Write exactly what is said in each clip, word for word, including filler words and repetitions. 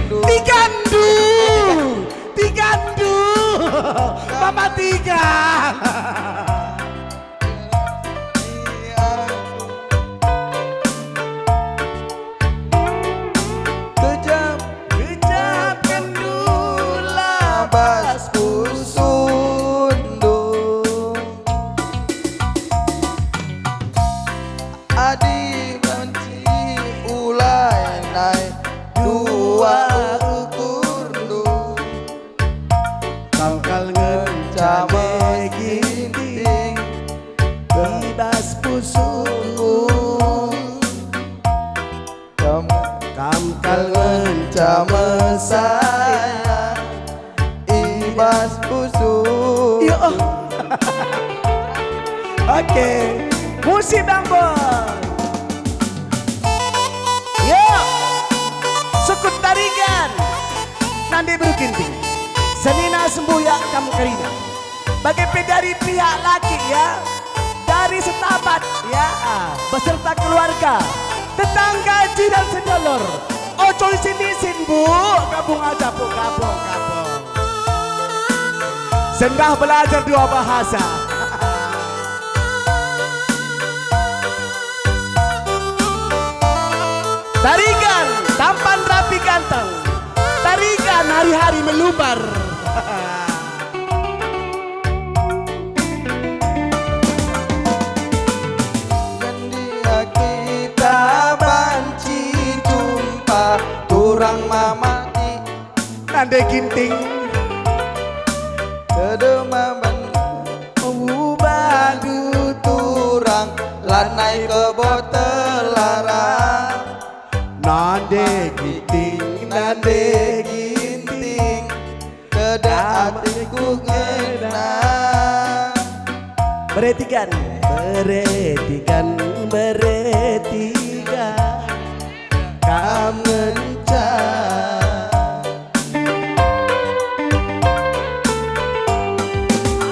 Tigandu. Tigandu. Mama tiga. Kejap, kejap kendu labas pusundu. Adi banci ulai nai dua ukurndu. Kam kal ngenca me Ginting i bas pusuhku. Kam, kam kal ngenca me sayang i bas pusuhku. Yo. Oke, musik Bang Bon. Yo, sukut Tarigan. Nande beru Ginting, senina sembuyak kam kerina. Bage pe dari pihak laki, ya, dari Setabat, ya, ah, beserta keluarga, tetangga, jiran, sedulur. Oco isin-isin, Bu, gabung aja, Bu, gabung, gabung. Sendah belajar dua bahasa. Tarigan, tampan rapi ganteng. Tarigan hari-hari melumbar. Gendia kita banci jumpa turang mamati. Nande Ginting. Kedemaban ubandu turang lanai kebo telara. Nande Ginting, nande Ginting, keda atiku ngena. Beretikan, beretikan, beretikan. Kam ngenca.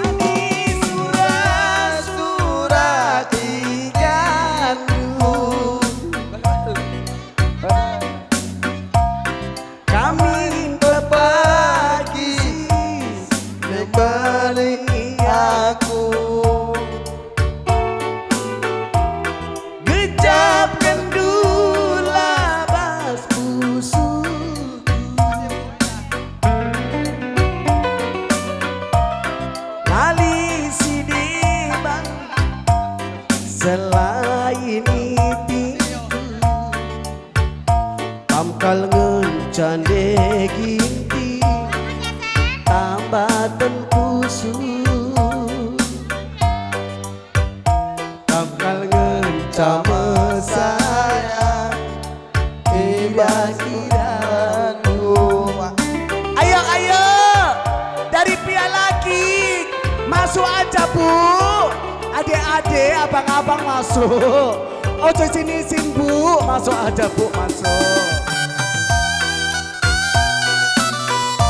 Adi sura-sura tigandu. Kami pepagi nebeling aku. Gejap gendu labas pusuhku. Lali si deban selain ipingku. Kam kal ngenca nde Ginting tambaten pusuh. Kam kal ngenca me sayang i bas idanku. Ayo, ayo, dari pihak laki, masuk aja, Bu. Ade-ade, abang-abang masuk. Ojo sini sin, Bu. Masuk aja, Bu, masuk.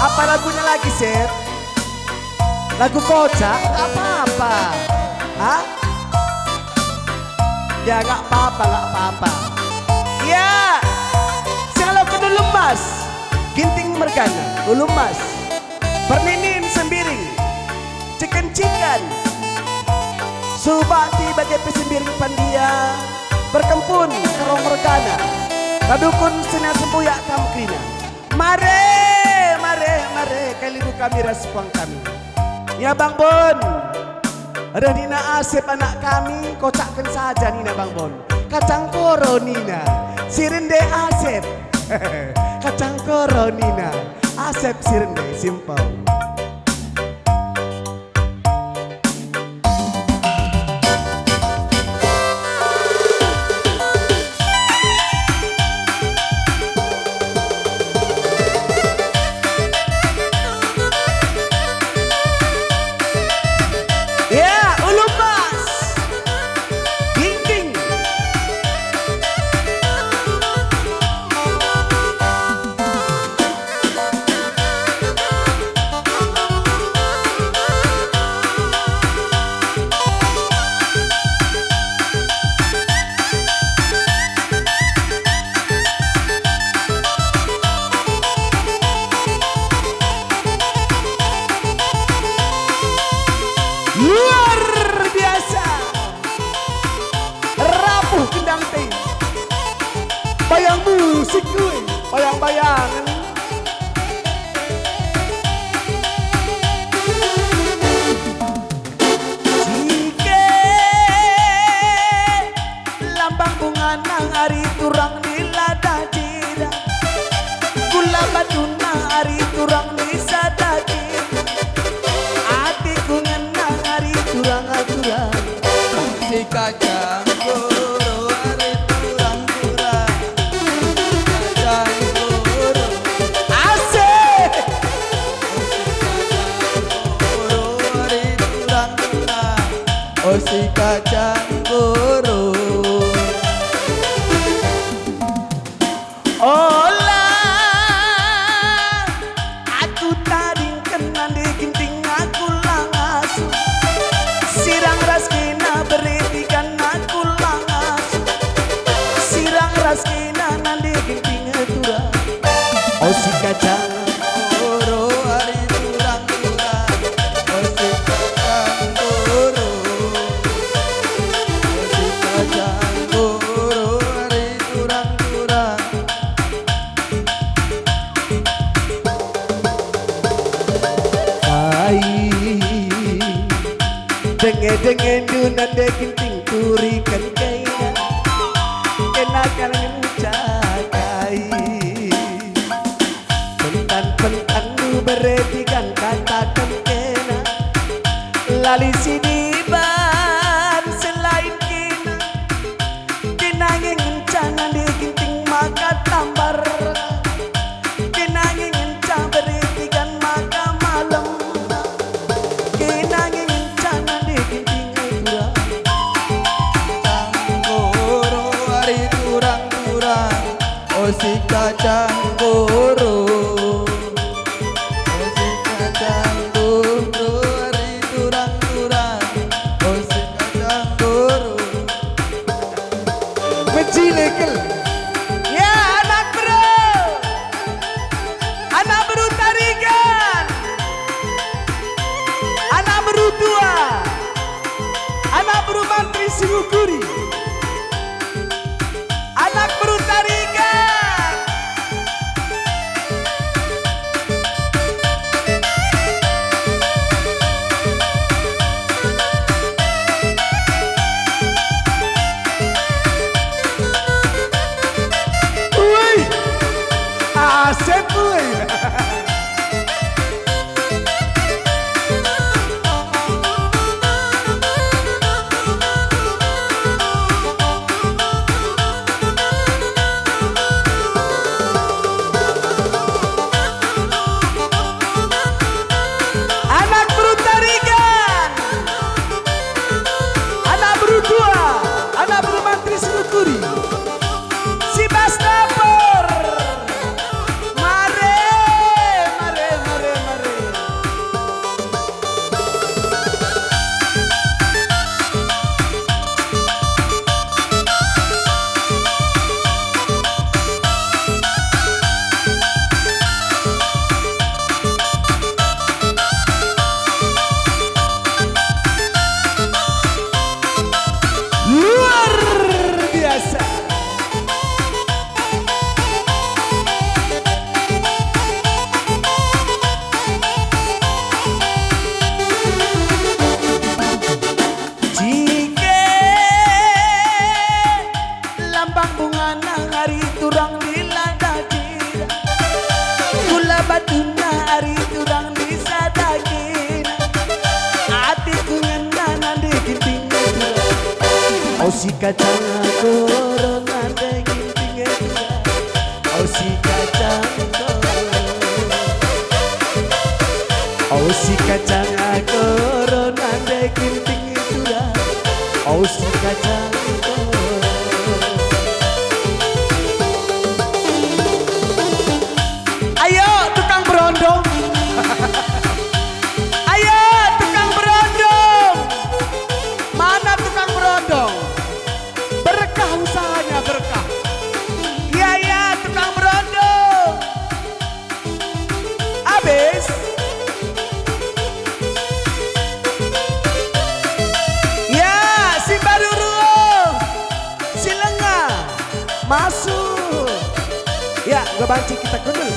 Apa lagunya lagi, Sep? Lagu kocak? Nggak apa-apa. Hah? Ya, nggak apa-apa, nggak apa-apa. Ya, sing ngaloken Ulu Emas, Ginting mergana, Ulu Emas. Perninin Sembiring, Ciken-ciken, Subakti bage pe Sembiring Pandia, Perkempun, Kerong mergana, Kadukun, Sena Sembuyak kam kerina. Mare, mare, mare, kalibu kami ras puang kami. Ya, Bang Bon. Reh nina Asep anak kami, kocakken saja nina Bang Bon. Kacang koro nina, si rende Asep. Kacang koro nina, Asep si rende, simple. Ya, Ulu Emas. Ginting. Bayang-bayangen. Cike lambang bungana ari turang ni lada jira. Gula batuna ari turang ni sada jira. Atiku ngena ari turang-turang. Si kacang guru ari turang-turang. Kacang guru. Asik. Guru ari turang-turang. Oh, si kacang guru. Ola aku tadingken nande Ginting aku la ngasup. Sirang ras kena beretikan aku la ngasup. Sirang ras kena nande Ginting turang. Oh, si kacang guru ari turang-turang. Oh, si kacang guru. Oh, si kacang guru ari turang-turang. Kai denge-dengendu nande Ginting turiken kaina. Kena kan ngenca kai. Pentan-pentanndu beretikan kataken kena. Lali si diban selain kena. Kena nge ngenca nande Ginting maka tambar. Kena nge ngenca beretikan maka malem. Kena nge ngenca nande Ginting turang. Kacang guru ari turang-turang. Oh, si kacang guru. Oh, si kacang guru ari turang-turang. Oh, si kacang guru. Mejile kel. Ya, anak beru. Anak beru Tarigan. Anak beru tua. Anak beru mantri si ngukuri. Anak beru Tarigan. Wih, asep, wih. Anak beru Tarigan, anak beru tua, anak beru mantri si ngukuri, si bas dapur. Mare, mare, mare, mare. Luar biasa. Jike lambang bungana ari turang di lada cina, gula batuna ari turang di sada kina. Atiku ngena nande Ginting turang. O si kacang koro nande Ginting turang. O si kacang koro. O si kacang koro nande Ginting turang. O si kacang koro. Ayo, tukang berondong. Ayo, tukang berondong. Mana tukang berondong? Berkah usahanya, berkah. Iya, iya, tukang berondong. Abis. Ya, si mbaru ruo. Kita kundul.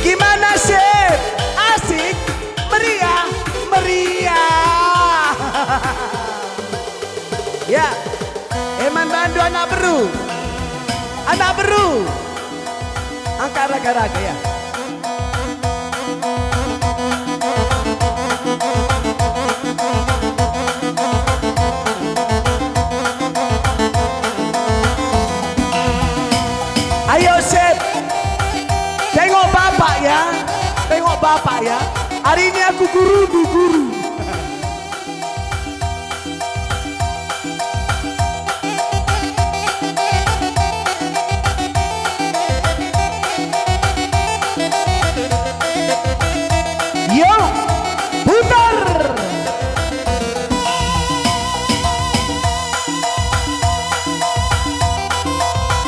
Gimana, Sip? Asik? Meriah? Meriah. Ya. Eman bandu anak beru. Anak beru. Angkat raga-raga, ya. Ayo, Sep. Tengok bapak, ya. Tengok bapak, ya. Hari ini aku gurundu, guru. Yo, putar.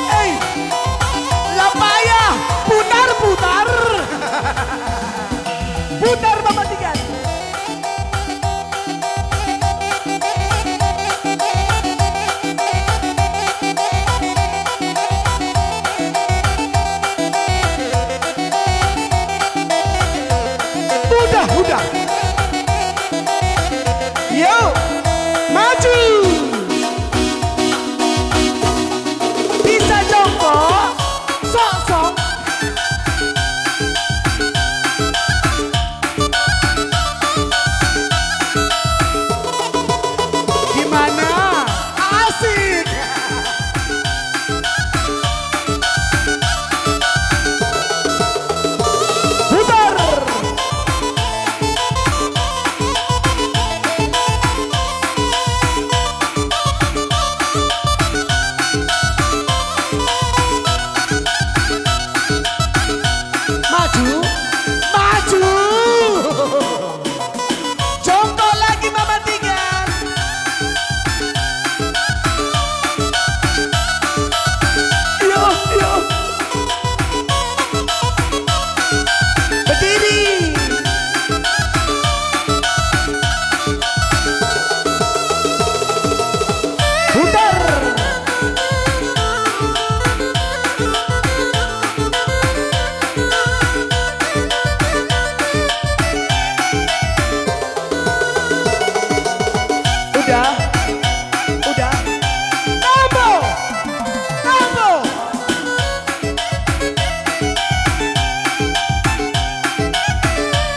Eh, la payah, putar, putar. Putar, Mama Tigan. Udah, udah. Yuk, maju. Bisa jongkok, sok, sok. Gimana? Asik. Putar. Maju, maju. Jongkok lagi, Mama Tigan. Yo, yo. Berdiri. Putar. Udah? Udah? Tambah! Tambah!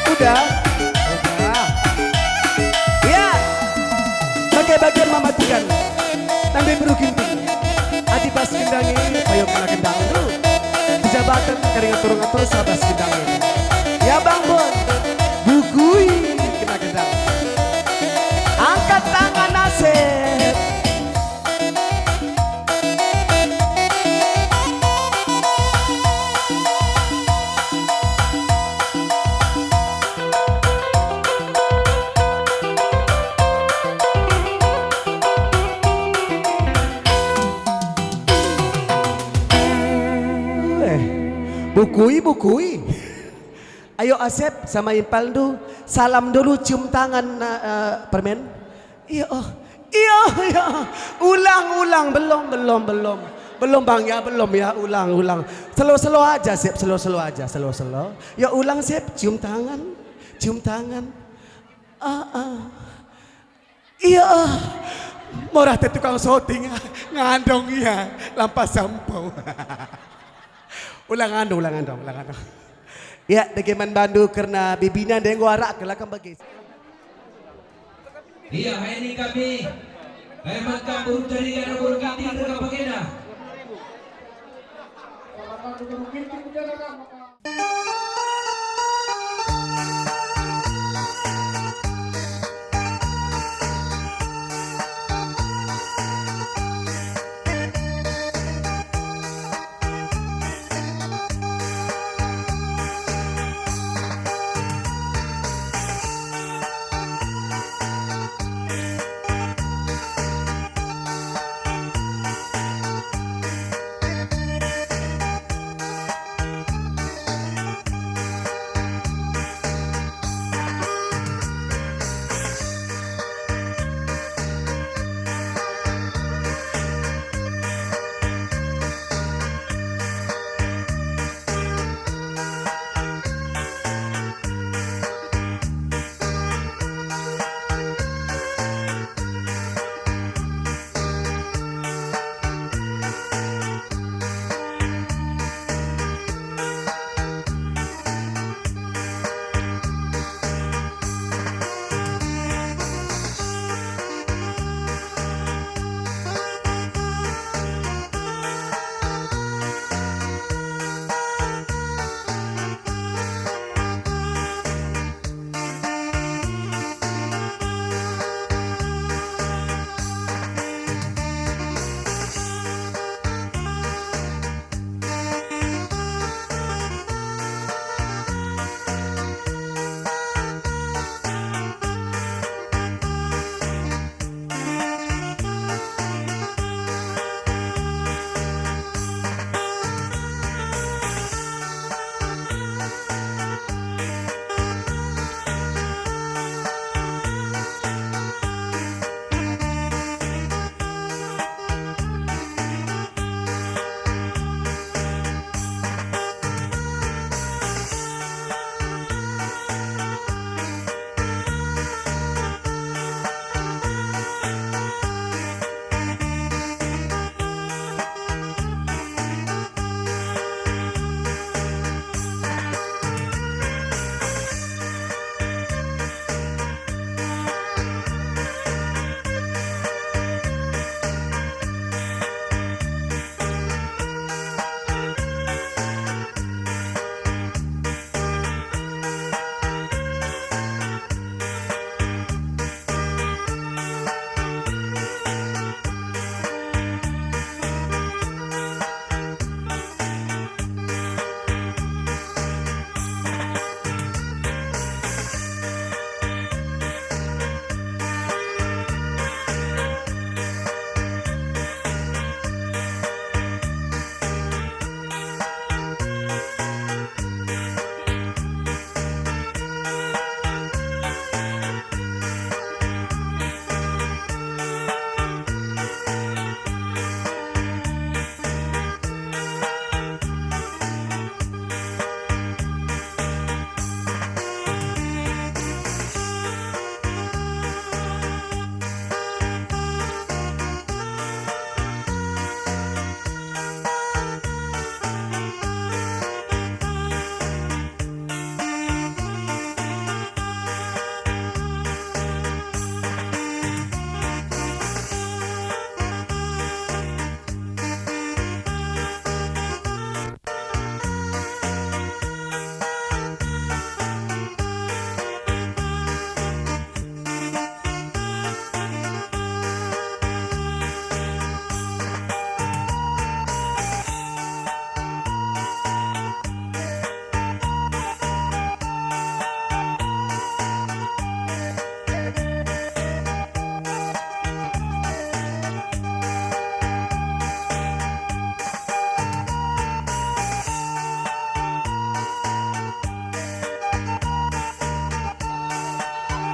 Udah? Udah. Ya. Bage-bagen Mama Tigan. Nambe beru Ginting. Adi bas gendang e, payo kena gendang dulu. Pejabaten kari ngatur-ngatur sa bas gendang e. Ya, Bang Bon. Bukui kena gendang. Angkat tangan, Asep. Eh, bukui, bukui. Ayo, Asep, sama impalndu, salam dulu, cium tangan, eh, permen. Iya, oh. Iya, iya. Ulang, ulang. Belum, belum, belum. Belum, Bang, ya, belum, ya. Ulang, ulang. Slow, slow aja, Sep. Slow, slow aja. Slow, slow. Ya, ulang, Sep. Cium tangan. Cium tangan. Ah, ah. Iya, ah. Murah te tukang syuting, ah. Ngandong ia. Lampas sampo. Ulang anu, ulang anu, ulang anu. Ya, dage man bandu kerna bibina ndai enggo arak ke lakam bage. Iya, hai ni kami. Hai maka burung tari ada burung ginting rega bagenda.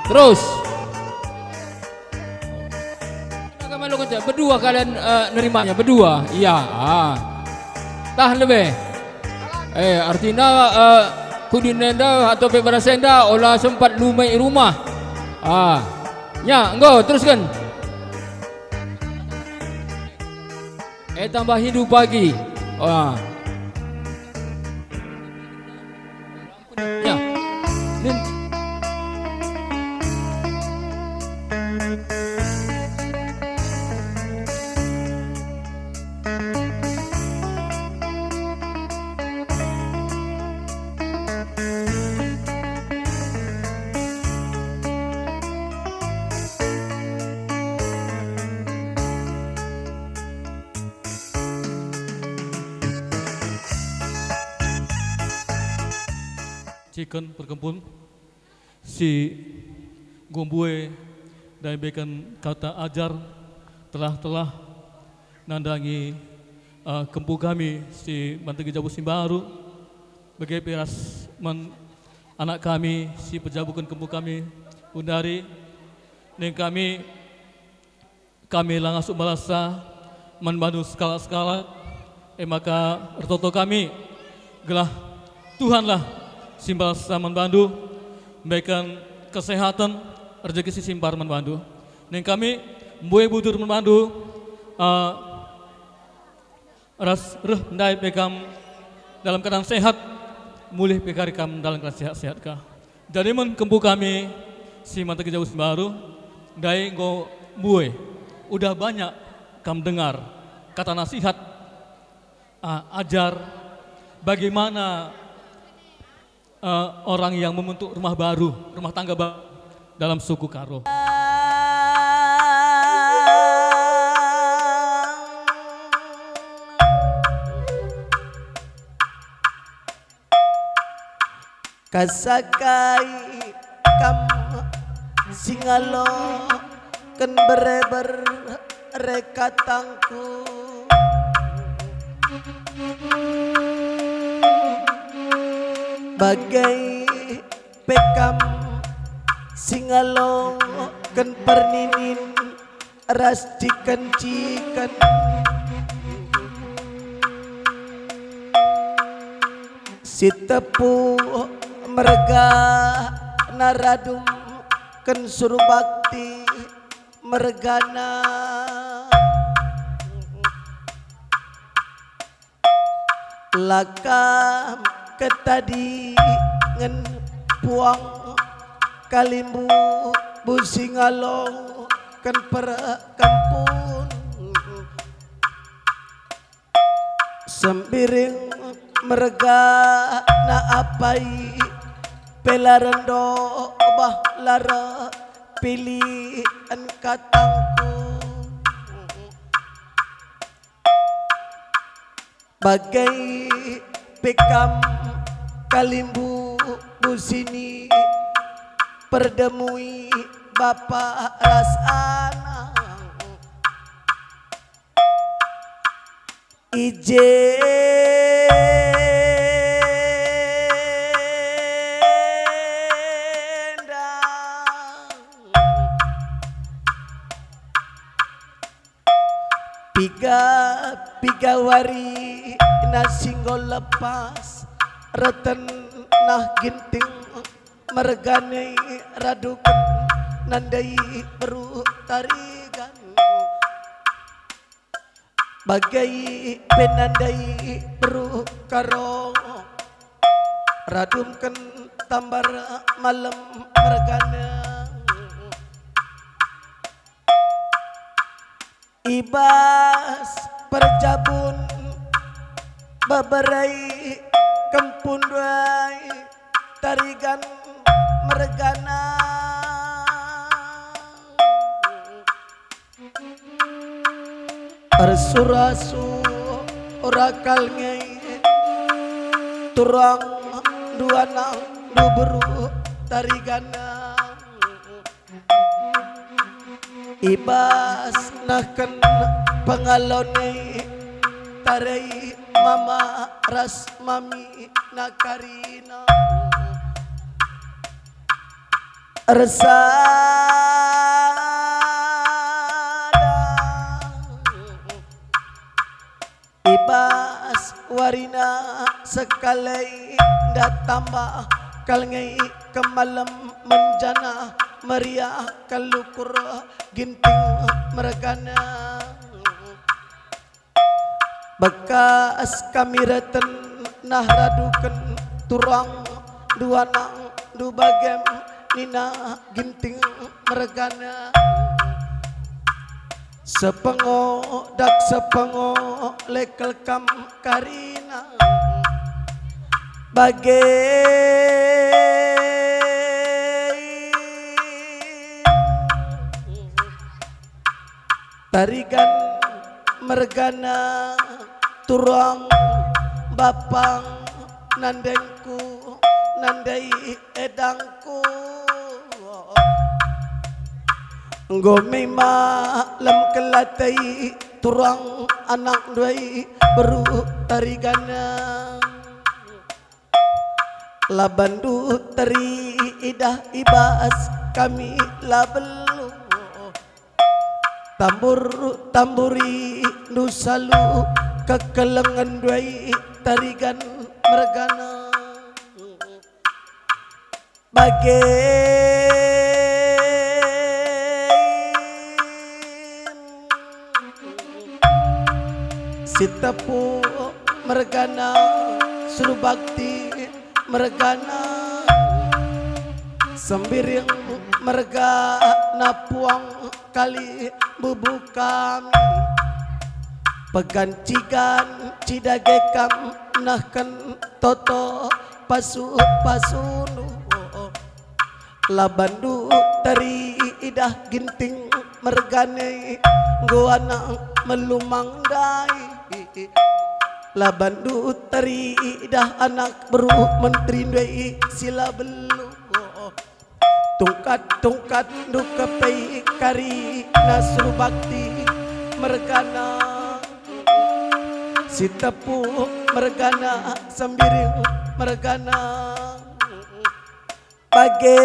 Terus. Agama lo kerja. Berdua kalian, eh, nerimanya, berdua. Iya. Ah. Tahan lebih. Eh, artina, eh, kudin enda atau pe berasa enda ola sempat lumai rumah. Ah. Nya, enggo, teruskan. Eh, tambah hidup pagi. Ah. Ya. Nin. Ciken perkempun si gumbue ndai beken kata ajar telah-telah nandangi, eh, kempu kami si mantegi jabu si mbaru, bage pe ras man anak kami si pejabuken kempu kami undari, ning kami Kami la ngasup balasa man bandu sekalak-sekalak, e maka ertoto kami, gelah Tuhanlah si mbalasa man bandu, mbaken kesehaten, rejeki si simbar man bandu. Ning kami mbue bujur man bandu, eh, ras reh ndai pe kam dalam keadaan sehat, mulih pe kari kam dalam keadaan sehat-sehat ka. Jadi men kempu kami si mantegi jabu si mbaru, ndai enggo mbue, udah banyak kam dengar kata nasihat, ah, ajar bagaimana eh, orang yang membentuk rumah baru, rumah tangga baru dalam suku Karo. Kasakai kam si ngaloken bere-bere katangku. Bage pe kam si ngaloken perninin ras ciken-ciken. Si tepu mergana radumken surbakti mergana. La kam ketadingen puang kalimbubu si ngaloken perkempun. Sembiring mergana apai pe la rendo bah la erpilihen katangku. Bage pe kam kalimbubu si ni perdemui bapa ras anak. I jenda piga-piga warina si enggo lepas, reten nah Ginting mergana raduken nandai beru Tarigan. Bage pe nandai beru Karo, radumken tambar malem mergana. I bas perjabun bebere kempun ndai Tarigan mergana. Ersura-sura kal nge turang dua nang du beru Tarigana. I bas nahken pengalon e tare mama ras mami na karina. Ersada i bas warina sekalai, ndatambah kal nge kemalem menjana, meriah kal ukur Ginting mergana. Bekas kami reten nah raduken turang, ndu anak ndu bagem nina Ginting mergana. Sepengo dak sepengo lekel kam karina bage. Tarigan mergana, turang bapang nandengku, nandai edangku. Enggo me malem kelatei turang anak nduai beru tarigana. La bandu teridah i bas kami la beluh. Tambur-tamburi ndu salu kekelengen nduai tarigan mergana. Bage Sitepu mergana, Surbakti mergana, Sembiring mergana, puang kali bubu kami. Pegan cigan cidage kam nehken toto pasu-pasundu. La bandu teridah Ginting mergana, enggo anak melumang ndai. La bandu teridah anak beru menteri ndai si la beluh. Tungkat-tungkat ndu kepei karina Surbakti mergana, Sitepu mergana, Sembiring mergana. Bage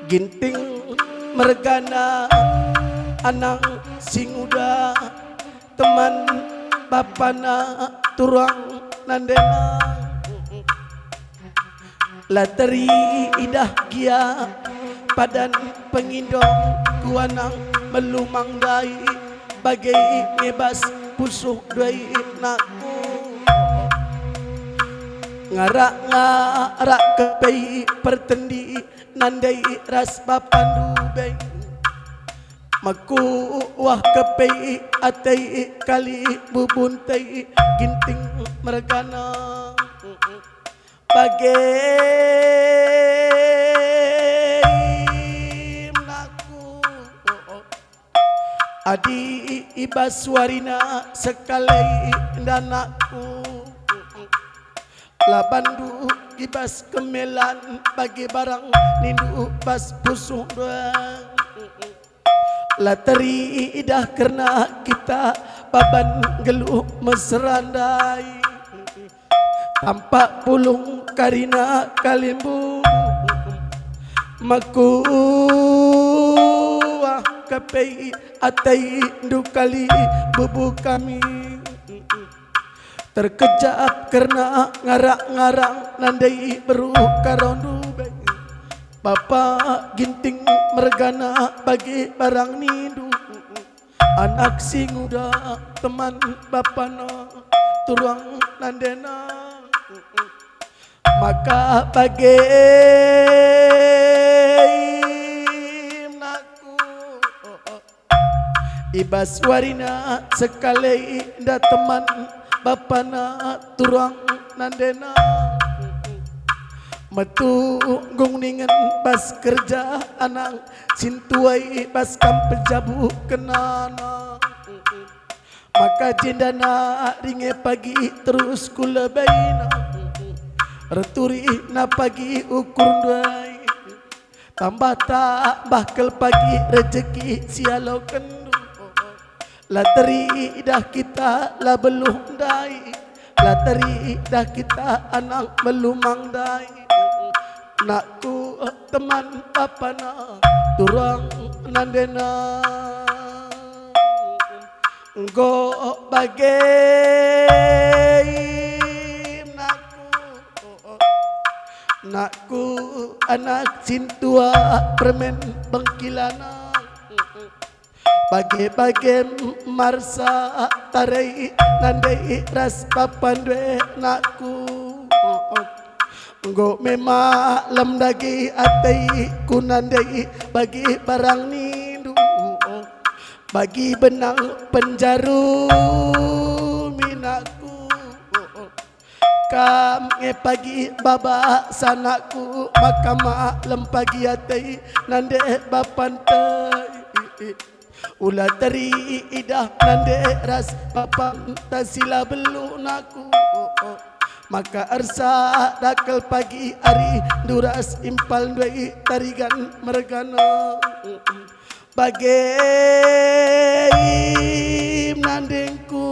Ginting mergana, anak si nguda, teman bapana, turang nandena. La teridah gia padan pengindong ku anak melumang ndai, bage ngebas pusuh ndai nakku. Ngarak-ngarak kepei pertendi nandai ras bapandu be. Mekuah kepei atei kali bubunte Ginting mergana. Bage nakku, adi i bas warina sekalai ndanakku, la bandu i bas kemelan bage barang nindu bas pusuh ndai. La teridah kerna kita baban nggeluh mesera ndai. Tampak pulung karina kalimbubu. Mekuah kepei atei ndu kali bubu kami. Terkejap kerna ngarak-ngarak nandai beru karondu be. Bapa Ginting mergana bage barang nindu. Anak si nguda teman bapana, turang nandena. Maka bage nakku. I bas warina sekalai nda teman bapana, turang nandena. Metunggung ningen bas kerja anak, sintuai bas kam pejabu kenana. Maka jenda nari nge pagi terus kulebaina. Erturihna pagi ukur ndai. Tambah-tambah kal pagi rejeki si ialokenndu. La teridah kita la beluh ndai. La teridah kita anak melumang ndai. Nakku teman bapana, turang nandena. Enggo bage nakku, nakku anak sintua permen bengkilana. Bage-bage marsa tarai nandai ras papan due nakku. Enggo me malem dage ateiku nandai bagi barang nindu. Bagi benang penjarum inakku. Kam nge pagi baba sanakku, maka malem pagi atei nande bapanta. Ula teridah nande ras bapanta si la beluh nakku. Maka ersa dakel pagi ari nduras impal ndue tarigan mergana. Bage im nandengku,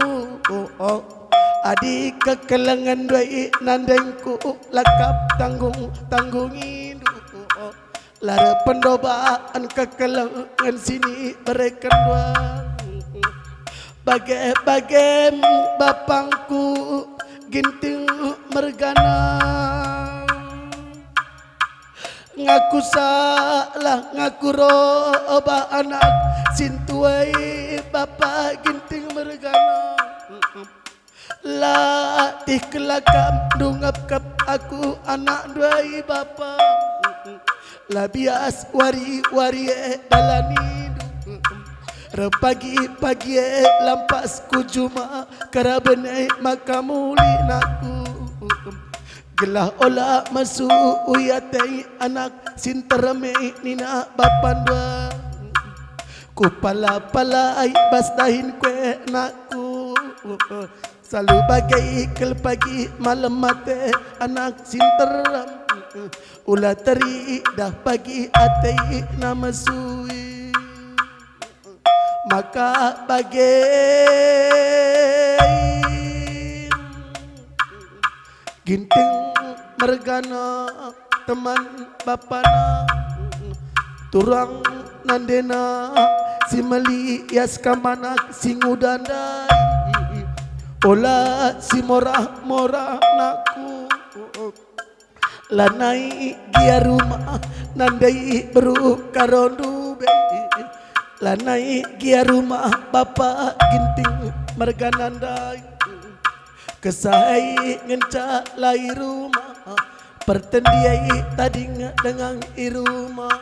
oh, oh. Adi kekelengen ndue nandengku, lakap tanggung-tanggungindu, oh, oh. Lara pendobaen kekelengen sini bereken dua. Bage-bage bapangku Ginting mergana. Ngaku salah, ngaku roba anak sintuai bapa Ginting mergana. Latih kelakam dungap kap aku anak nduai bapa. La bias wari-wari e dalanindu. Reh pagi-pagi e lampas ku juma karaben e maka muli nakku. Gelah ola mesui ate anak si nterem e nina bapanda. Kupala-palai bas dahin kue nakku. Salu bage kal pagi malem ate anak si nterem. Ula teridah pagi atena mesui. Maka bage Ginting mergana teman bapana, turang nandena si melias kam anak si nguda ndai. Ola si morah-morah nakku. Lanai gia rumah nandai beru karondu be. Lanai gia rumah bapa Ginting mergana ndai. Kesah ai ngenca lai rumah, pertendiai tading dengang i rumah.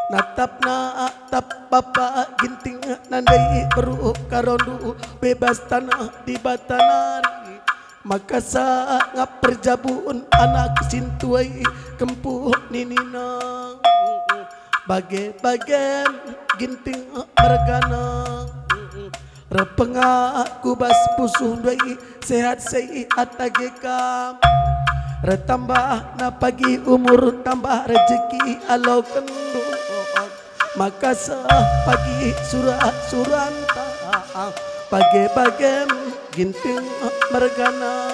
Natap-natap bapa Ginting nandai beru karondu bebas tanah Dibata nari. Maka sangap perjabun anak sintuai kempu ninina. Bage-bage Ginting mergana. Reh pengaku bas pusuh ndai sehat sei atage kam. Reh tambahna pagi umur tambah rejeki alokenndu. Maka seh pagi sura-suranta, bage-bagem Ginting mergana.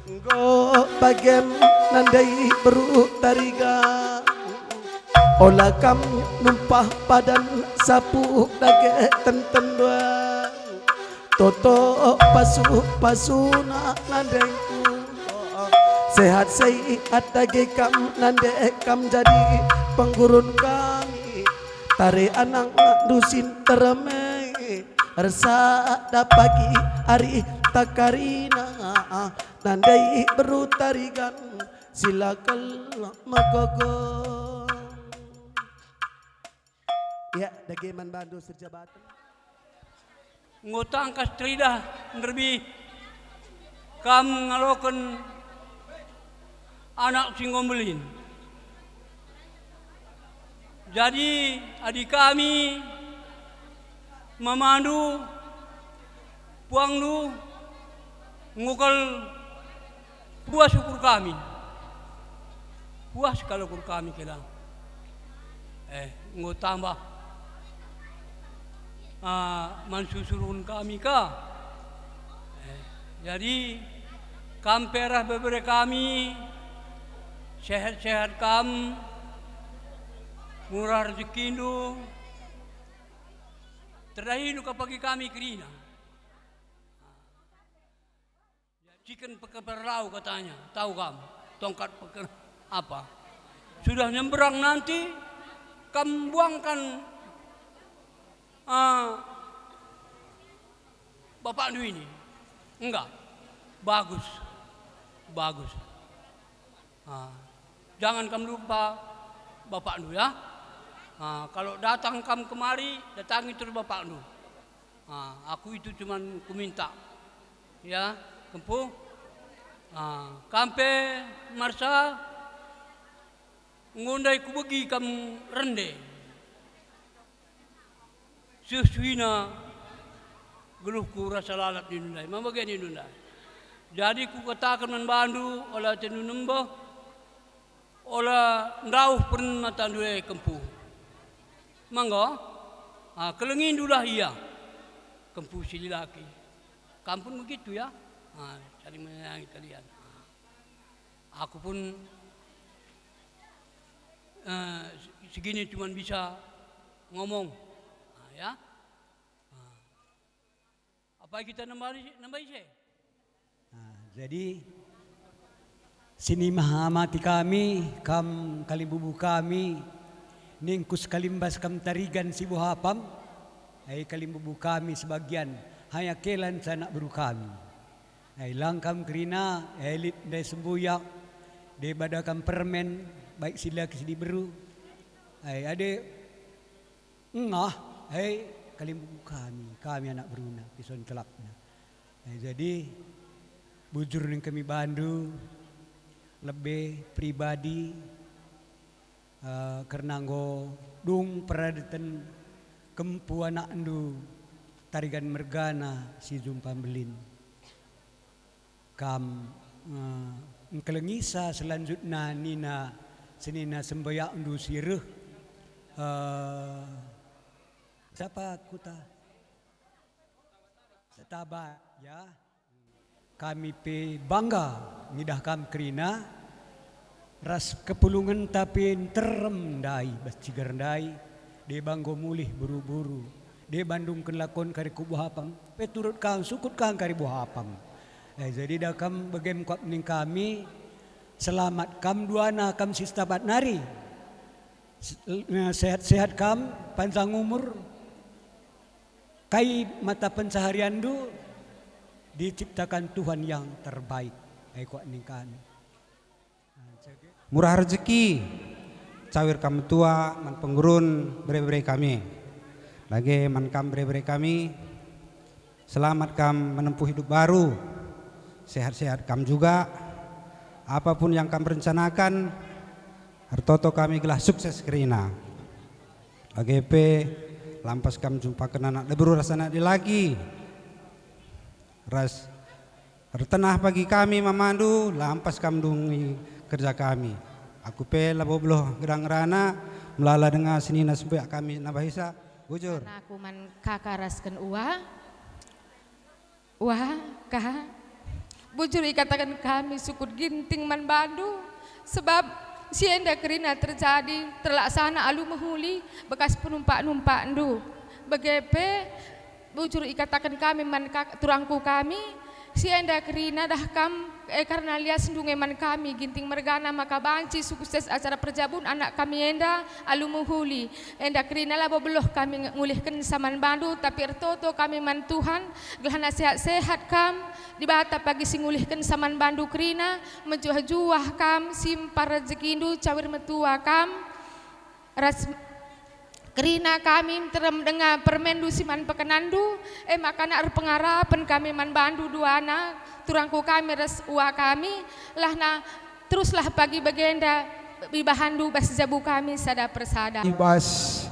Enggo bagem nandai beru Tarigan, ola kam numpah padan sapu dage tenten dua. Toto pasu-pasuna nandengku. Sehat sei atage kam nande kam jadi penggurun kami. Tare anakndu si nterem e, ersada pagi ari takarina. Nandai beru Tarigan si la kal megogo. Ya, dage man bandu serjabaten. Enggo tangkas teridah nderbih kam ngaloken anak si enggo mbelin. Jadi, adi kami mamandu, puangndu, enggo kal puas ukur kami. Puas kal ukur kami kela. Eh, enggo tambah, ah, man susurun kami ka. Jadi, kam pe arah bebere kami, sehat-sehat kam, murah rejekindu, terdahindu ka pagi kami kerina. Ciken pekeper lau katanya, tahu kam, tongkat peker apa? Sudah nyeberang nanti, kam buangkan, ah, bapakndu ini. Enggak. Bagus. Bagus. Ah, jangan kam lupa bapakndu, ya. Ah, kalau datang kam kemari, datangi terus bapakndu. Ah, aku itu cuman kuminta. Ya, kempu. Ah, kam pe Marsa, enggo ndai kubegi kam rende. Seh suina geluhku rasa lalap nindu ndai, ma bage nindu ndai. Jadi kukataken man bandu, ola atendu nembeh, ola ndauh peren matandu e kempu. Manggo, ah, kelengindulah ia, kempu si lilaki. Kam pun begitu ya, ah, saling menyayangi kalian. Ah. Aku pun, eh, segini cuman bisa ngomong. Ah, ya. Ah. Apa kita nambahi, nambahi se? Nah, jadi, sini maha mati kami, kam kalimbubu kami, ningkus kalimbas kam tarigan si buhapam, ai kalimbubu kami sebagian, haya kelan sanak beru kami. Ai lang kam kerina, ai lit ndai sembuyak, deba da kam permen, baik si laki si diberu. Ai ade Engah, hei, kalimbubu kami, kami anak beruna, pison telapna. Eh, jadi, bujur ning kami bandu, lebe pribadi, eh, kerna enggo dung peradeten kempu anakndu tarigan mergana si jumpa mbelin. Kam, eh, engkelengisa selanjutna nina senina sembayakndu si reh, eh, siapa kuta? Setaba, ya. Kami pe bangga ngidah kam kerina. Ras kepulungenta pe nterem ndai bas ciger ndai, deba enggo mulih buru-buru, deba ndungken lakon kari ku buhapam, pe turut kam sukut kam kari buhapam. Eh, jadi da kam begem kuap ning kami, selamat kam duana kam si setabat nari. Se-, eh, sehat-sehat kam, panjang umur. Kai mata pencaharianndu, diciptakan Tuhan yang terbaik. Ai kuak ning kami. Murah rejeki, cawir kam metua man penggurun bere-bere kami. Bage man kam bere-bere kami, selamat kam menempuh hidup baru, sehat-sehat kam juga. Apapun yang kam rencanakan, ertoto kami gelah sukses kerina. Bage pe, lampas kam jumpaken anak diberu ras anak dilaki. Ras Ertenah pagi kami mamandu, lampas kam dungi kerja kami. Aku pe labo beluh gedang ngerana, melala denga senina sembuyak kami nambahisa, bujur. Aku man kaka rasken ua. Ua, ka. Bujur ikataken kami sukut Ginting man bandu, sebab si enda kerina terjadi terlaksana alu mehuli bekas penumpak-numpakndu. Bage pe, Bujur ikataken kami man kak-, turangku kami, si enda kerina dah kam, eh, karena liasndu nge man kami, Ginting mergana, maka banci sukses acara perjabun anak kami enda alu mehuli. Enda kerina labo beluh kami nge-, ngulihkensa man bandu, tapi ertoto kami man Tuhan, gelahna sehat-sehat kam, Dibata pagi si ngulihkensa man bandu kerina, mejuah-juah kam, simpar rejekindu, cawir metua kam, ras kerina kami nterem denga permendu si man pekenandu, e maka nak erpengarapen kami man bandu duana, turangku kami ras ua kami, lahna teruslah pagi bagenda ibahanndu bas jabu kami sada persada. I bas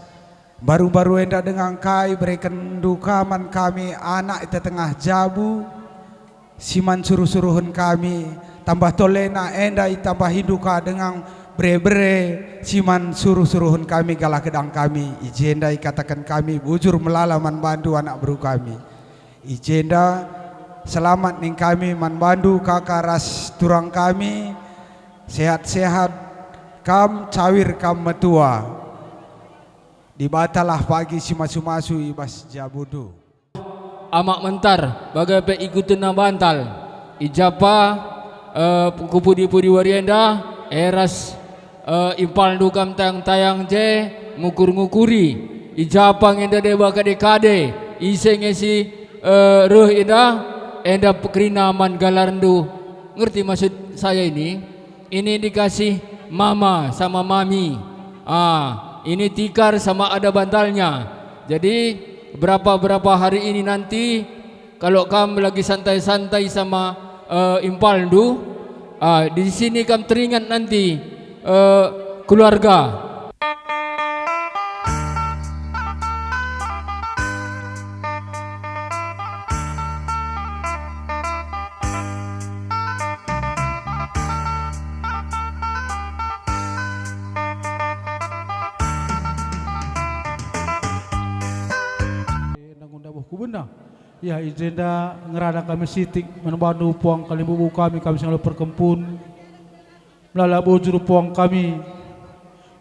baru-baru enda denga ngkai berekenndu ka man kami anak i tengah jabu, si man suruh-suruhen kami, tambah tolena enda itambahindu ka denga bere-bere si man suruh-suruhen kami gelah gedang kami, i jenda ikataken kami bujur melala man bandu anak beru kami. I jenda Selamat ning kami man bandu kaka ras turang kami, sehat-sehat kam, cawir kam metua. Dibatalah pagi si masu-masu i bas jabundu. Amak mentar, bage pe ikutenna bantal. I japa, eh, ku pudi-pudi wari enda, eh, ras, eh, impalndu kam tayang-tayang je, ngukur-ngukuri. I japa nge enda deba kade-kade, ise nge si, eh, reh enda, enda kerina man galarndu. Ngerti maksud saya ini? Ini dikasih mama sama mami. Ah, ini tikar sama ada bantalnya. Jadi, berapa-berapa hari ini nanti, kalau kam lagi santai-santai sama, eh, impalndu, ah, di sini kam teringat nanti, eh, keluarga. Nangkun dabuh kubena. Ya, i jenda ngerana kami sitik man bandu puang kalimbubu kami, kami si ngalo perkempun. Melala bujur puang kami,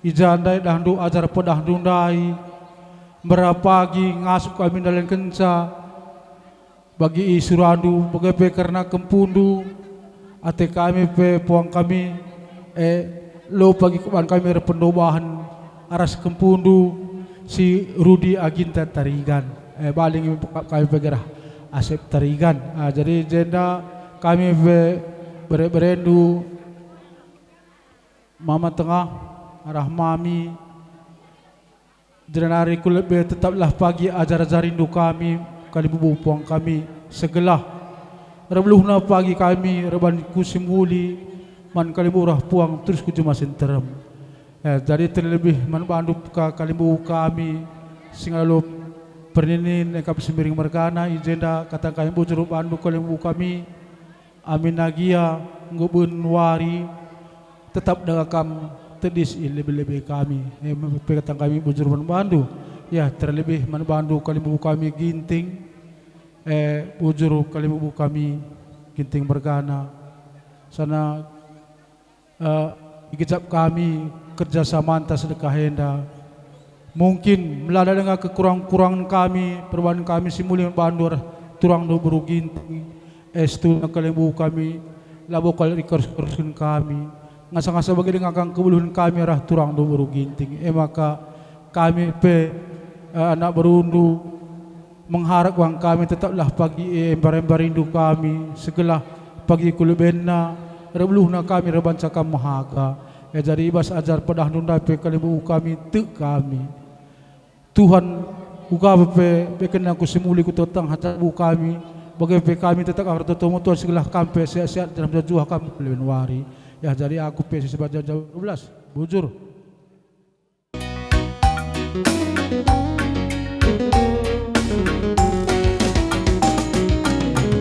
i ja ndai dahndu ajar pedahndu ndai, mberapa pagi ngasup kami ndalankenca bagi isurandu, bage pe kerna kempundu, ate kami pe puang kami, e, lo pagi kuban kami erpendobahen aras kempundu si Rudi Aginta Tarigan. E, baling kami pe gerah Asep Tarigan. Ah, jadi jenda kami pe bere-berendu, Mama Tengah, arah Mami, jenari ku lebe tetaplah pagi ajar-ajarindu kami, kalimbubu puang kami, segelah. Erbeluhna pagi kami, erban ku si muli, man kalimbubu arah puang, terus ku juma si nterem. Eh, jadi terlebih man bandu ka kalimbubu kami, si ngalo perninin, e, kap Sembiring mergana, i jenda kata kami bujur bandu kalimbubu kami, Amin agia enggo ben wari, tetap denga kam tedis i lebe-lebe kami. E, me pe kata kami bujur man bandu. Ya, terlebih man bandu kalimbubu kami Ginting. E, bujur kalimbubu kami Ginting mergana. Sana, e, igejap kami kerja samanta sedekah enda. Mungkin melala denga kekurang-kurangen kami, perbahan kami si muli man bandu arah turangndu beru Ginting, e, situhuna kalimbubu kami, labo kal ikerus-kerusken kami, ngasa-ngasa bage denga kam kebeluhen kami arah turangndu beru Ginting. E maka kami pe, e, anak berundu, mengharap wang kami tetaplah pagi, e, embar-embarindu kami, segelah pagi ku lebenna, erbeluhna kami erbanca kam mehaga. E, jadi i bas ajar pedahndu ndai pe kalimbubu kami, tek kami. Tuhan, kuga pe, bekenna ku si muli ku tengah-tengah ajar bu kami, bage pe kami tetap ertoto-toto segelah kam pe sehat-sehat dalam juah-juah kam ku leben wari. Ya, jadi aku pe si sebat jam dua belas, bujur.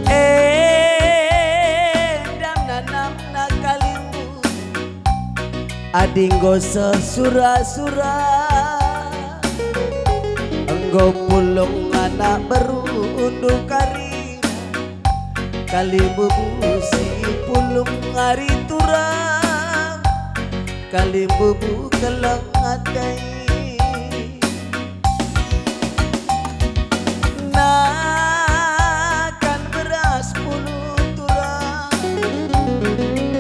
Enda nanamna kalimbubu, adi enggo seh sura-sura, enggo pulung anak berundu karina, kalimbubu si pulung ari turang. Kalimbubu keleng ate. Nakan beras puluh turang,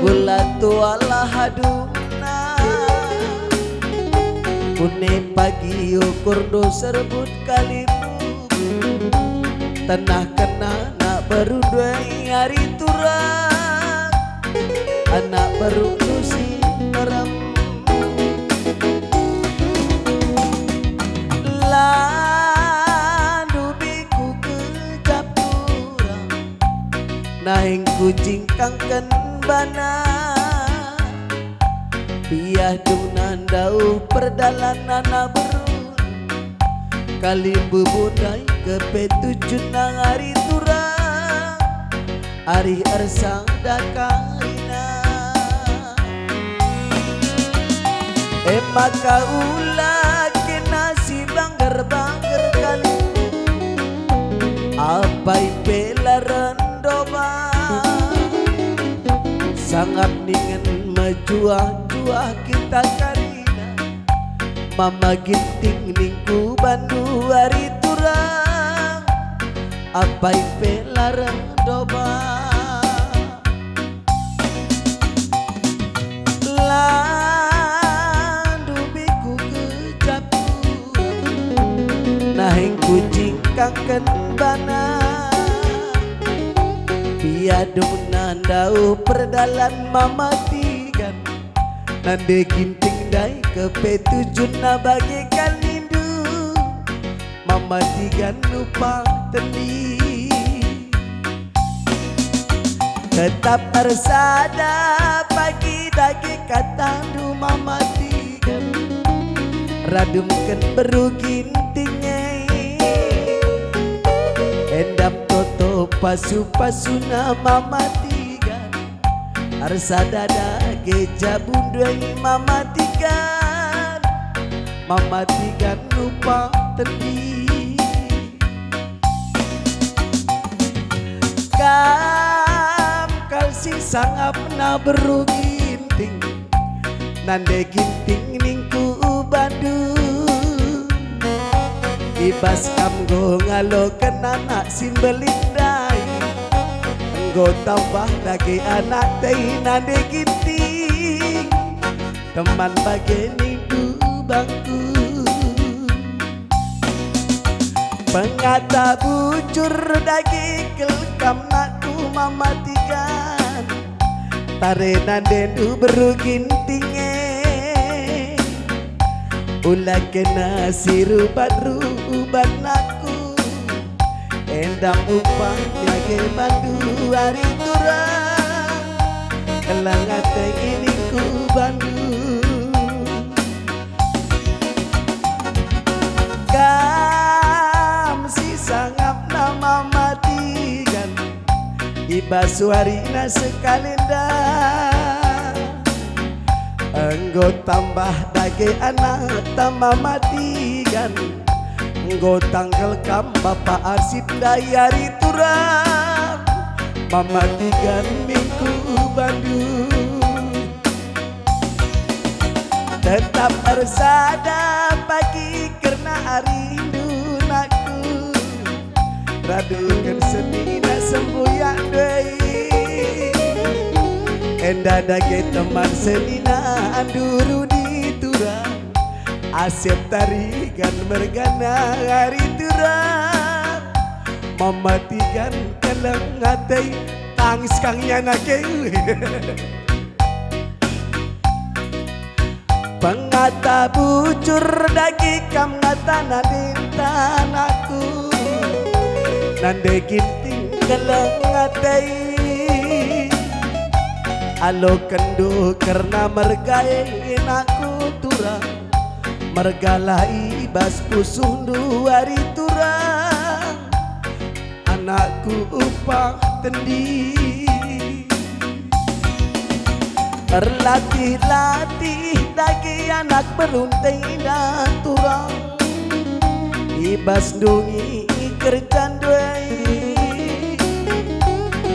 gula tualah aduna. Kune pagi ukurndu serbut kalimbubu, tenah kena anak beru ndai ari turang, anak beru si ngerem. Landu biku kejap turang, naing kujingkangken bana. Piah dungna ndauh perdalan anak beru, kalimbubu ndai kepe tujunna ari turang, arih ersada karina. E maka ula kena si bangger-bangger kalimbubu, apai pe la rendo Ngap ningen mejuah-juah kita karina, Mama Ginting ningku bandu ari turang, apai pe larang doba. Landu biku kejapu, nahing kujingkangken bana. Biadungna ndauh perdalan Mama Tigan, nande Ginting ndai kepe tujunna bage ka nindu. Mama Tigan nupang tendi. Tetap ersada pagi dage katandu Mama Tigan. Radumken beru Ginting e. Endam toto pasu-pasuna Mama Tigan. Ersada dage jabu ndai Mama Tigan. Mama Tigan nupang tendi. Kam kal si sangapna beru Ginting, nande Ginting ningku bandu. I bas kam enggo ngaloken anak si mbelin ndai, enggo tambah dage anak tei nande Ginting. Teman bage ningku bangku. Pengata bujur dage kal kam nakku Mama Tigan. Tare nandendu beru Ginting e. Ula kena si ruban-ruban nakku. Endam upah dage bandu ari turang, keleng ate ningku bandu. Kam si sangapna Mama Tigan, i bas warina sekalenda. Enggo tambah dage anakta Mama Tigan, enggo tanggal kam Bapa Arsip ndai ari turang, Mama Tigan ningku bandu. Tetap ersada pagi kerna arindu nakku. Raduken senina sembuyak ndai. Enda dage teman senina Andu Rudi turang. Asep Tarigan mergana ari turang. Mama Tigan keleng ate, tangis kang nyana ke. Pengata bujur dage kam ngatana ninta nakku. Nande Ginting keleng ate. Alokenndu kerna merga e nakku turang. Mergalah i bas pusuhndu ari turang. Anakku upah tendi. Erlatih-latih dage anak beruntai da turang. I bas ndungi kerja ndai.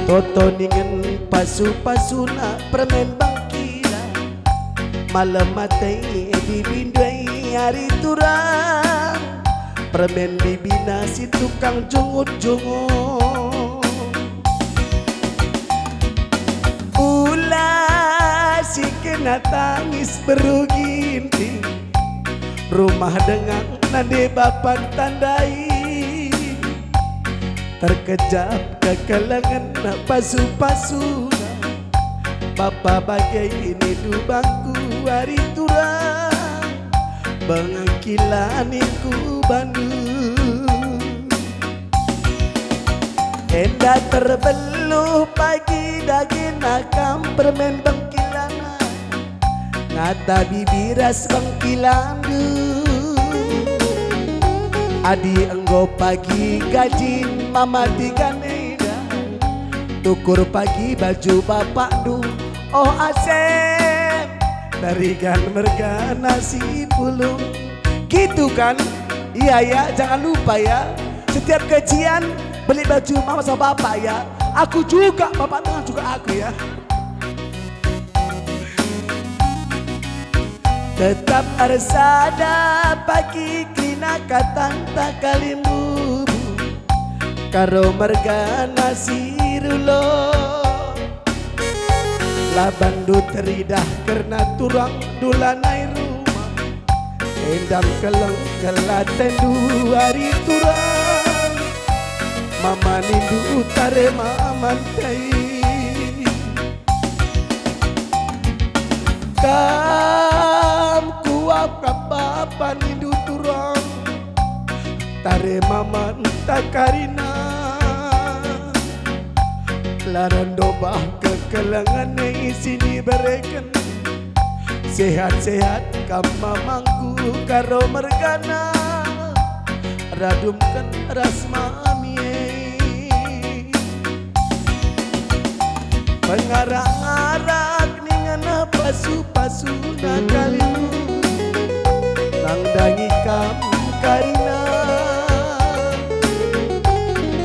Toto ningen pasu-pasuna permen bangkila. Malem ate bibi ndai ari turang. Permen bibina si tukang jungut-jungut. Ula si kena tangis beru Ginting, rumah dengan nande bapanta ndai. Terkejap kekelengen pasu-pasuna. Bapa bage nindu bangku ari turang, bengkila ningku bandu. Enda terbeluh pagi dagena kam permen bengkilana. Ngata bibi ras bengkilandu. Adi enggo pagi gajin Mama Tigan enda, tukur pagi baju bapakndu, oh Asep, Tarigan mergana si pulung. Gitu kan? Iya ya, jangan lupa ya. Setiap gajian beli baju mama sama bapak ya. Aku juga, bapak tengah juga aku ya. Tetap ersada pagi kerina katanta kalimbubu, Karo mergana si rulo. La bandu teridah kerna turangndu lanai rumah, endam keleng kelatendu ari turang. Mama nindu tare maman ndai. Kam kuakap bapa nindu turang, tare maman ta kerina. La randobah kekelengen e isi nibereken. Sehat-sehat kam mamangku Karo mergana, radumken ras mami e. Pengarak-ngarak ningen pasu-pasuna kalimbubu, nandangi kam kerina.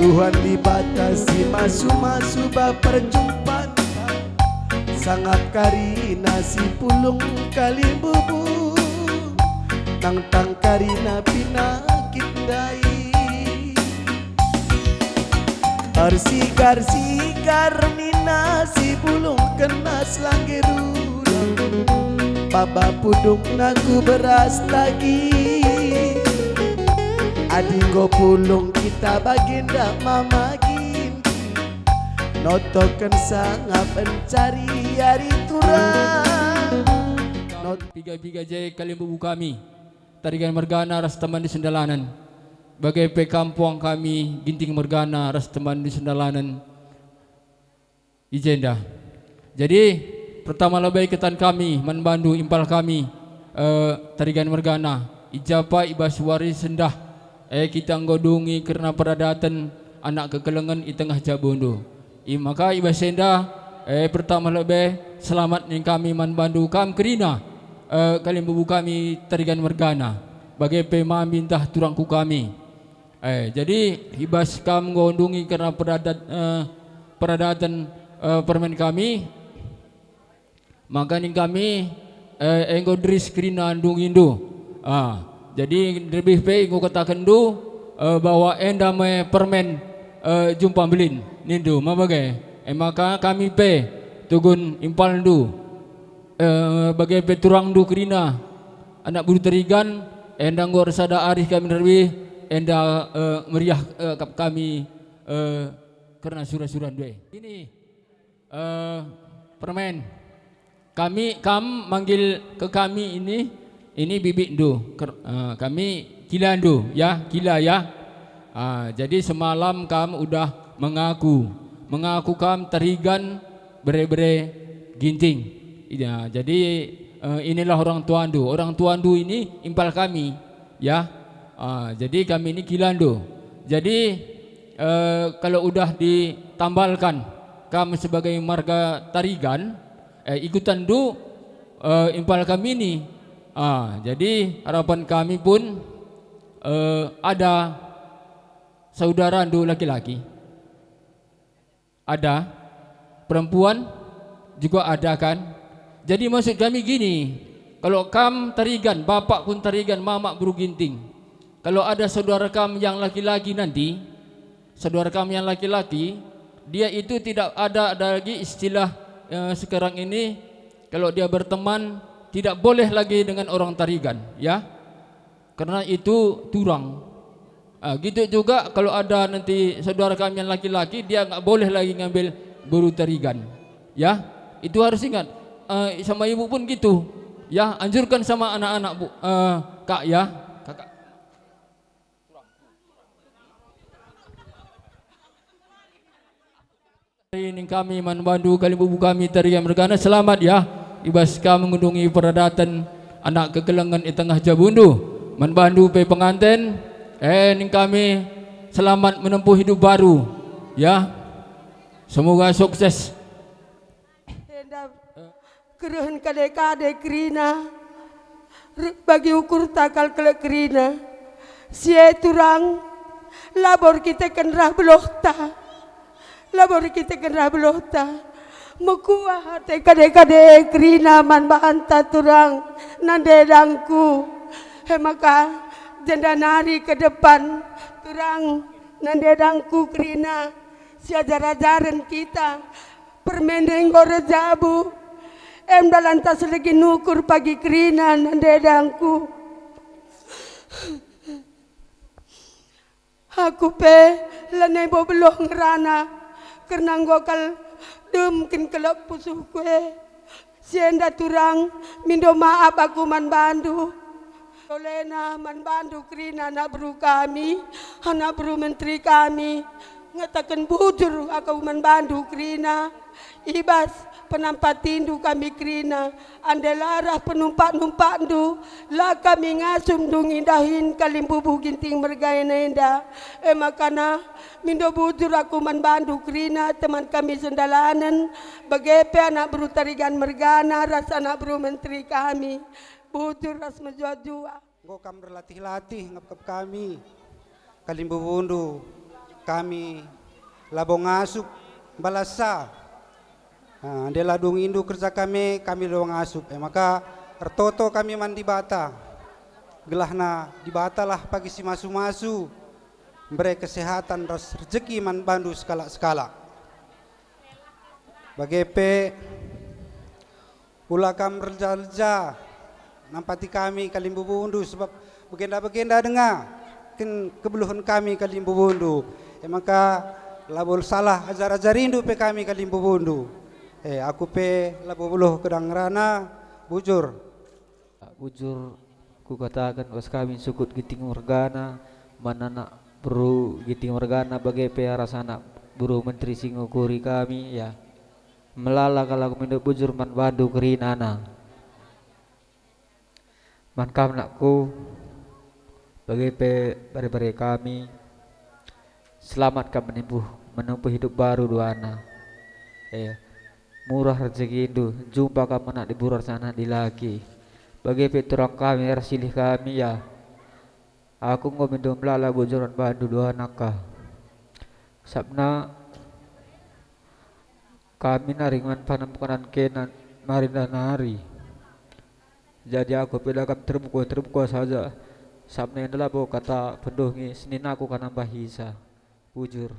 Tuhan Dibata si masu-masu ba perjumpanta, sangap kerina si pulung kalimbubu, nangtang kerina penakit ndai. Ersigar-sigar nina si bulung kena selangge rurang, baba pudungna ku beras tagi. Adi enggo pulung kita bagenda mama Ginting, notoken sangap encari ari turang. Not- Piga-piga je kalimbubu kami, Tarigan mergana ras teman di Sendalanen. Bage pe kam puang kami, Ginting mergana ras teman di Sendalanen i jenda. Jadi, pertama lebe iketan kami man bandu impal kami, eh, Tarigan mergana, i ja pe i bas wari sendah, eh, kita enggo dungi kerna peradaten anak kekelengen i tengah jabundu. I maka i bas enda, eh, pertama lebe selamat ning kami man bandu kam kerina, eh, kalimbubu kami Tarigan mergana, bage pe mami ntah turangku kami. Eh, jadi i bas kam enggo ndungi kerna peradat-, eh, peradaten, eh, permen kami, maka ning kami, eh, enggo deris kerina ndungindu. Ah, jadi nderbih pe enggo katakenndu, eh, bahwa enda me permen, eh, jumpa mbelin nindu, ma bage. E maka kami pe tugun impalndu, eh, bage pe turangndu kerina, anak beru Tarigan, enda enggo ersada arih kami nderbih, enda, eh, meriah, eh, kap kami, eh, kerna sura-surandu e. Ini, eh, permen. Kami, kam manggil ke kami ini, ini bibikndu, ker-, eh, kami kilandu, ya, kila, ya. Ah, jadi semalam kam udah mengaku, mengaku kam Tarigan bere-bere Ginting. Ya, jadi, eh, inilah orang tuandu. Orang tuandu ini impal kami, ya. Ah, jadi kami ini kilandu. Jadi, eh, kalau udah ditambalkan kam sebagai marga Tarigan, eh, ikutanndu, eh, impal kami ini. Ah, jadi harapan kami pun, eh, ada saudarandu laki-laki. Ada. Perempuan juga ada, kan? Jadi maksud kami gini, kalau kam Tarigan, bapak pun Tarigan, mamak beru Ginting. Kalau ada saudara kam yang laki-laki nanti, saudara kam yang laki-laki, dia itu tidak ada, ada lagi istilah, eh, sekarang ini, kalau dia berteman, tidak boleh lagi dengan orang Tarigan, ya. Karena itu turang. Ah, gitu juga kalau ada nanti saudara kami yang laki-laki, dia nggak boleh lagi ngambil beru Tarigan. Ya, itu harus ingat. Eh, sama ibu pun gitu. Ya, anjurkan sama anak-anak, Bu, eh, Kak, ya. Kakak. Ning kami man bandu kalimbubu kami Tarigan mergana, selamat ya, i bas kam ngundungi peradaten anak kekelengen i tengah jabundu. Man bandu pe penganten, eh, ning kami selamat menempuh hidup baru, ya. Semoga sukses. Enda kerehen kade-kade kerina, re-, bagi ukurta kal kelek kerina. Si e turang, labo erkiteken rah belohta. Labo erkiteken rah belohta. Mekuah ate kade-kade kerina man banta turang nande dangku. E maka, jenda nari ke depan turang nande dangku kerina, siajar-ajaren kita, permende enggo erjabu, em dalan ta selegi nukur pagi kerina nande dangku. Aku pe lanai bo beluh ngerana, kerna enggo kal dem kin kelep pusuhku e. Si enda turang, mindo maap aku man bandu. Tolena man bandu kerina anak beru kami, anak beru menteri kami. Ngataken bujur aku man bandu kerina. I bas penampatindu kami kerina, ande la arah penumpak-numpakndu, la kami ngasup ndungi dahin kalimbubu Ginting Mergana enda. E makana, mindo bujur aku man bandu kerina, teman kami sendalanen, bage pe anak beru Tarigan Mergana ras anak beru menteri kami. Bujur ras mejuah-juah. Enggo kam erlatih-latih ngepkep kami, kalimbubundu, kami labo ngasup mbalasa. Ah, ande la dungindu kerja kami, kami labo ngasup. E maka ertoto kami man Dibata, gelahna Dibatalah pagi si masu-masu, mbere kesehatan ras rejeki man bandu sekalak-sekalak. Bage pe, ula kam erleja-leja nampati kami kalimbubundu, sebab begenda-begenda denga kin kebeluhen kami kalimbubundu. E maka labo salah ajar-ajarindu pe kami kalimbubundu. E, aku pe labo beluh kedang ngerana, bujur. Bujur kukataken, bas kami sukut Ginting Mergana, man anak beru Ginting Mergana, bage pe ras anak beru menteri si ngukuri kami, ya. Melala kal aku mindo bujur man bandu kerinana. Man kam nakku, bage pe bare-bare kami, selamat kam menempuh, menempuh hidup baru duana. Eh, murah rejekindu, jumpa kam anak diberu ras anak dilaki. Bage pe turang kami ras silih kami, ya. Aku enggo mindo melala bujur man bandu duana ka. Sabna kami nari man panem kanan kena mari nari. Jadi aku pe da kam terbuka-terbuka saja. Sabna enda labo kata pendungi, senina aku ka nambahisa. Bujur.